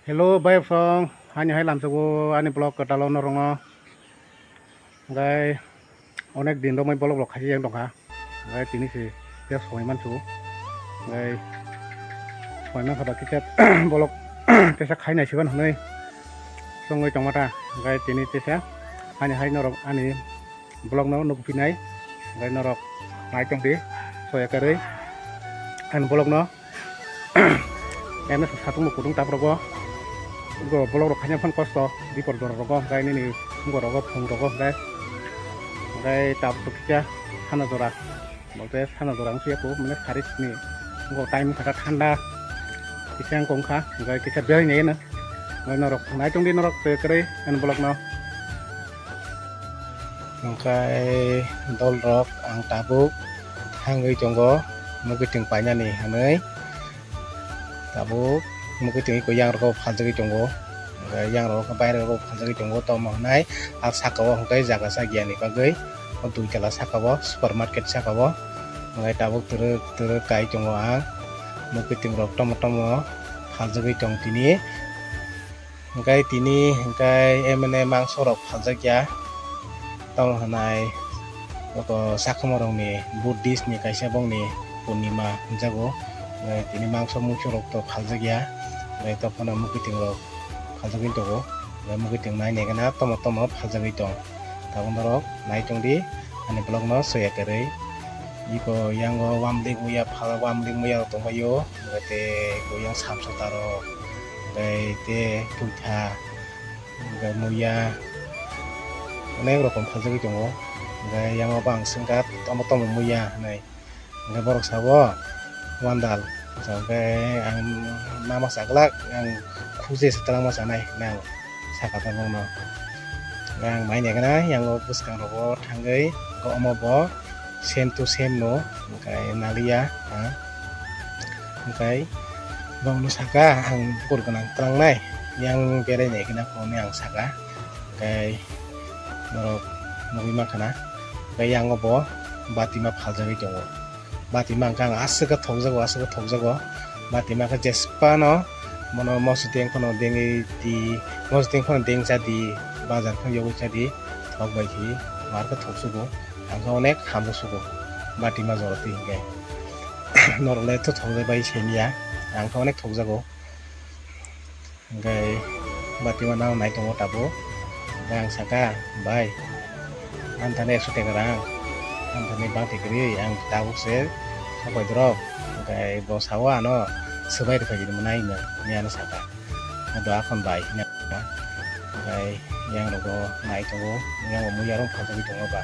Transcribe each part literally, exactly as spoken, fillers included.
Hello bai song, hani hai lamsogo ani vlog kwtalo norokno. Gai onek din romoi vlog rok khaijak tongkha. Gai tini se tei soi mansu. Gai soi mansa da kisa vlog tesa khainai siban hwnwi songwi tongmata. Gai tini tesa hani hai norok ani vlog no nukphinai, hwnkhe norok nai tongdi, soya kwrwi ani vlog no. Eno satung bo kutung taprogo, go vlog rok khaina phan kosto, dipor jora rogo, hwnkhe nini sungo rogo, phung rogo, hwnkhe, hwnkhe tabuk kisa sana jora, bolte sana jora wngsi yaku, mane sari sini, go time kha thanda, kisa wngkha, hwnkhe kisa belai nai eno, hwnkhe norok nai tongdi norok soya kwrwi ani vlog no. Hwnkhe dolrok ang tabuk thangwi tongo, mwkhwtwng painani hwnwi. Tabuk mwkhwtwng iko yangrok phaljagwi tongo, hwnkhe yangrok khe bairek rok phaljagwi tongo, tamo hwnai ah saka o hwnkhe jaga sa giyani bagwi o dui tala saka o supermarket saka o hwnkhe tabuk twrwk twrwk kai tongo ang. Mwkhwtwng rok tomo tomo phaljagwi tong tini. Hwnkhe tini hwnkhe emne mangso rok phaljakya. Tamo hwnai oko Chakma rokni Buddhist ni kaisa bongni purnima hwnjago. Hwnkhe tini mangso mungso rok to phaljakya. Hwnkhe tokphano mwkhwtwng rok phaljagwi tongo. Hwnkhe mwkhwtwng nai nai gana tomo tomo phaljagwi tong. Tabuk norok nai tongdi ani vlog no soya kwrwi. Iko yango wamlik muya phala wamlik muya rok tongbaio. Hwnkhe tei iko yang samsota rok. Hwnkhe tei puitha, hwnkhe muya, onek rokom phaljagwi tongo. Hwnkhe yango bang swngkha tomo tomo muya hinwi. Hwnkhe borok sabo wandal. Hwnkhe ang mama saglak, ang khuje se twlangma sanai hinwi ang saka tongo bono. Hwnkhe ang mai naikhe na yango bwskang rogo thangwi omo bo same to same no, hwnkhe naliya ang. Hwnkhe bongno saka ang bukur gwnang twlangnai, yang berai nai gwnang phone ang saka, hwnkhe norok nugwi mankha na, hwnkhe yango bo batima phaljagwi tongo. Batima hwnkhe ang aswk khe thokjago, aswk khe thokjago. Batima khe jespano mono moso teng phano dengwi di, moso teng phano deng cha di, bazar phano yogwi cha di, thok bai khe mar khe thoksugo. Ang khe onek hambo sugo, batima jora twi hwnkhe. Norok le to thokjak bai simiya, ang khe onek thokjago. Hwnkhe batima nang nai tongo tabuk. Hwnkhe ang saka, "Bai, ang thani ekso teka rang, ang thani bangti kwrwi, ang tabuk se sopai drop." Hwnkhe bo sao ano, "Swbai rwphai di mwnai," hwnwi ano saka. Ado akhon bai hwnwi ang saka. Hwnkhe yang rogo nai tongo, yang bo muya rok phaltogwi tongo ba.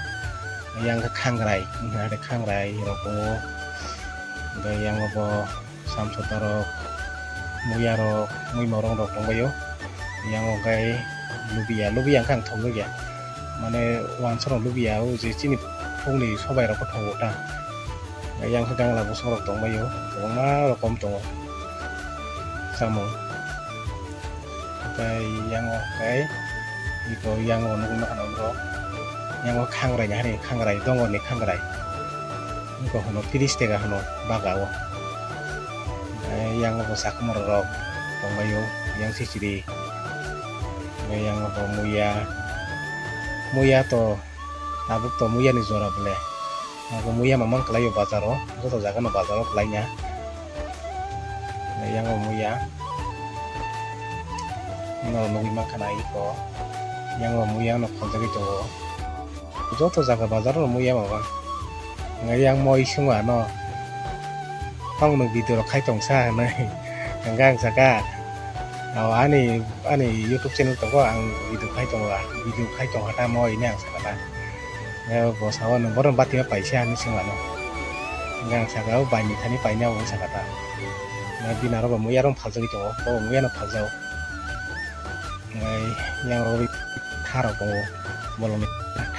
Yang khe khangrai, wngkha khe khangrai rok tongo. Hwnkhe yang bo samsota rok, muya rok, mui morong rok tongbaio. Yang hwnkhe lubiya, lubiya wngkha ang thokjakya. Mane uansukmung lubiya, o je chini phungni sobai rok thongo ta. Yang khe gangla bosong rok tongbaio, kwbangma rokom tongo chamung. Tei yang o khe iko yang o nugwi mankha norok. Yang o khangrai ni hari khangrai, dongor ni khangrai. Iko hwno tris teka hwno baga o. Tei yang o bo chakma rok tongbaio, yang chichiri. Tei yang o bo muya, muya to tabuk to muya ni jora bole. Abo muya mamang kwlaio bazaro, joto jaga no bazaro kwlaina. Yang o muya. No nugwi mankha na iko. Yang o muya no phaljagwi tongo. Joto jaga bazaro no muya mamang. Yang moi swngo ano. Tong no video rok khai tong sa hinwi. Hwnkhe ang saka. O ani, ani YouTube channel tongo, ang video khai tongo, video khai tongkha ta moi hinwi ang saka ta. Bo sao nwng bohrok batima paisa hinwi swng ano. Hwnkhe ang saka o bai ni thani paina hinwi saka ta. Bini aro bo muya rok phaljagwi tongo, bo muya no phaljao. Yang rok tharok tongo, bolongni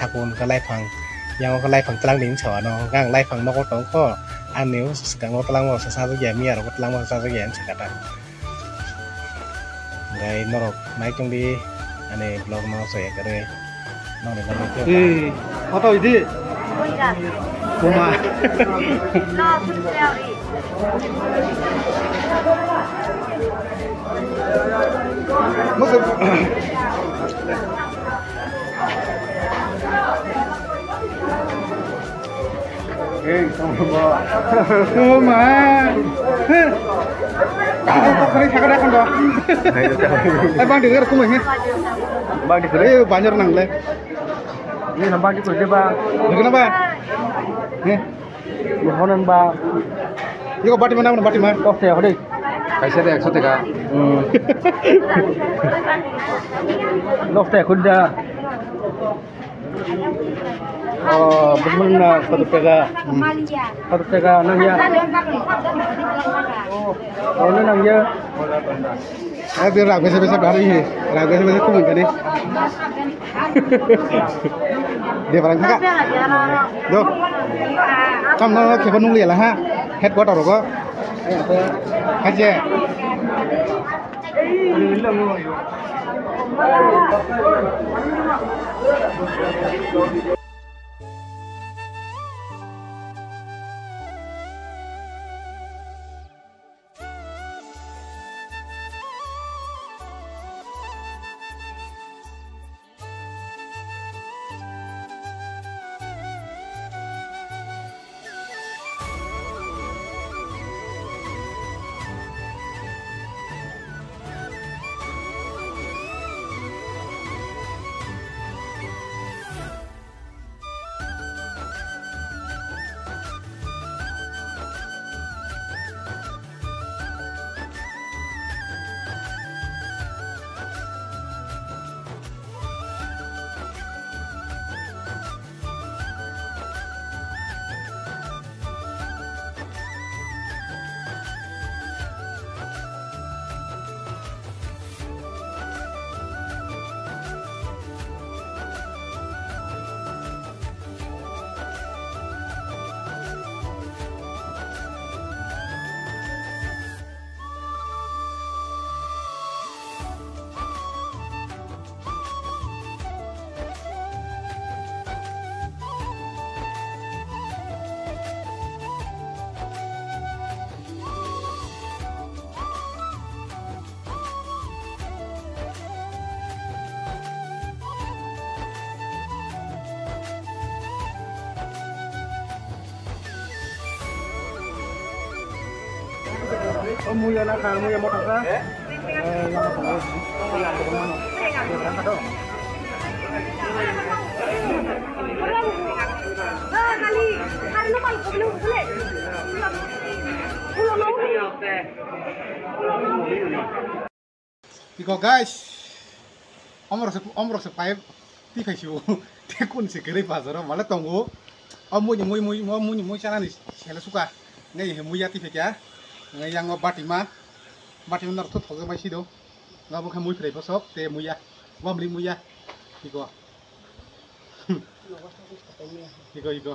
thakun khe laiphang, yang khe laiphang twlang di hinwi sao ano. Hwnkhe ang laiphang nogo tongkho, ani swkango twlangma sajagya, miya rok twlangma sajagya hinwi saka ta. Hwnkhe norok nai tongdi ani vlog no soya kwrwi. Nokni bagwi khe. Eh, koto idi? Buma. Hey, tongmo. Tongmo ma. Hey. Hey, tongmo ma. Hey, bang dikir kumai he. Bang dikir. Hey, banjar nang le. Ini nampak di kerja, Bang. Kenapa? He. Mohon, Bang. Iko bati mana, bati mana? Kos ya, hodi. Kaisa de ekso taka. Hmm. Los te khudda. Oh, bumna satu taka. Hmm. Satu taka nang ya. Oh, ini nang ya. Eh, biar ragu sih bisa bari ini. Ragu sih bisa kumpul kan ini. Dia barang kaka. Do. Kam no kebo nung liya lah ha. Headquarter rogo. Aja. O muya na kha, muya mota kha. Eh, yang apa? Iko guys, omorok se, omorok se pipe ti phai sibo. Te kun se kwrwi bazaro male tongo. O mui ni mui, mui, o mui ni mui chanani sele suka. Ngai he mui ya ti phai kya. Ngai yang o batima. Batima nar thot thok bai sido. Nga bo khe mui phrai bosok te mui ya. Bamli mui ya. Iko. Iko, iko.